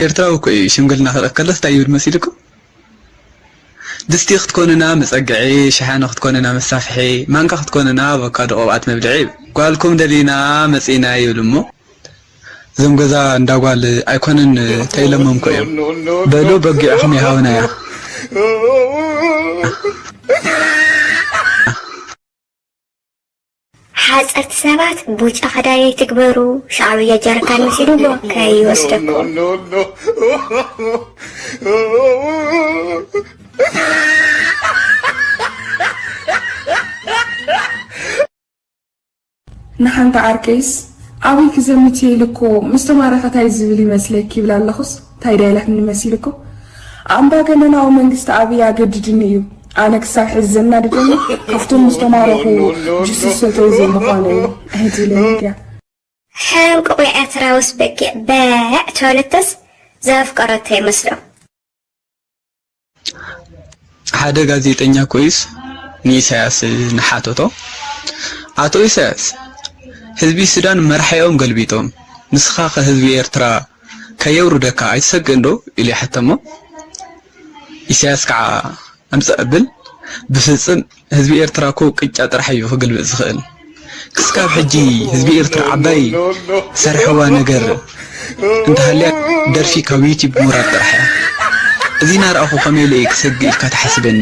ኤርትራዊ እኮ እዩ። ሽምግልና ክልእኽ ከሎስ እንታይ ይብል መሲልኩም? ድስቲ ክትኮኑና መጸግዒ፣ ሸሓነ ክትኮኑና መሳፍሒ፣ ማንካ ክትኮኑና ኣቮካዶ ቅብኣት መብልዒ። ጓልኩም ደሊና መጺና ይብል እሞ፣ እዞም ገዛ እንዳ ጓል ኣይኮነን ተይለመምኮ እዮም። በሉ በጊዕኹም ይሃብና እያ። ሓፀርቲ ሰባት ቡጫ ክዳን ኣይትግበሩ፣ ሻዕብያ ጀረካን መሲልዎ ከይወስደኩም። ንሓንቲ ዓርከይስ ኣበይ ክዘምት እየ ኢሉ እኮ ምስ ተማረኸ ታይ ዝብል ይመስለኪ ይብላ ኣለኹስ ታይ ዳይላትኒ መሲሉ እኮ ኣምባገነናዊ መንግስቲ ኣበይ ኣገድድኒ እዩ ኣነ ክሳብ ሕዚ ዘናድደኒ ካብቶም ምስ ተማረኹ ጅስስ ሰተዩ ዘይምዃነ እዩ እህት ኢለኒ ድያ ሕንቁቑ ኤርትራውስ በጊዕ በዕ ተወለተስ ዘፍቀረቶ ይመስሎ። ሓደ ጋዜጠኛ ኮይስ ንኢሳያስ ንሓተቶ፣ ኣቶ ኢሳያስ፣ ህዝቢ ሱዳን መራሒኦም ገልቢጦም፣ ንስኻ ከ ህዝቢ ኤርትራ ከየውርደካ ኣይትሰግእን ዶ? ኢሉ ይሓተሞ። ኢሳያስ ከዓ ኣምጽእ ብል፣ ብፍጽም ህዝቢ ኤርትራ እኮ ቅጫ ጥራሕ እዩ ክግልብጥ ዝኽእል። ክስካብ ሕጂ ህዝቢ ኤርትራ ዓባይ ሰርሕዋ ነገር እንተሃልያ ደርፊ ካብ ዩቲብ ምውራድ ጥራሕ እያ። እዚ እናረኣኹ ከመይ ኢለ እየ ክሰግእ ኢልካ ትሓስበኒ?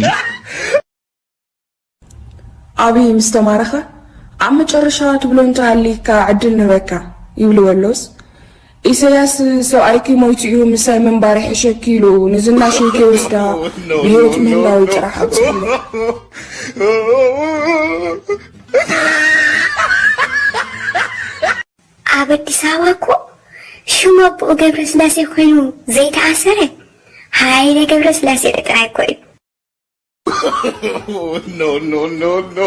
ኣብይ ምስ ተማረኸ ኣብ መጨረሻ ትብሎ እንተሃሊካ ዕድል ንህበካ ይብልዎ ኣለውስ ኢሰያስ ሰብኣይኪ ሞይቱ እዩ ምሳይ ምንባር ይሕሸኪ ኢሉ ንዝናሽይ ከይወስዳ ብህይወት ምህላው ጥራሕ ኣብፅሕሉ። ኣብ ኣዲስ ኣበባ እኮ ሽም ኣቦኡ ገብረስላሴ ኮይኑ ዘይተኣሰረ ሃይለ ገብረስላሴ ጥራይ እኮ እዩ። no, no, no, no.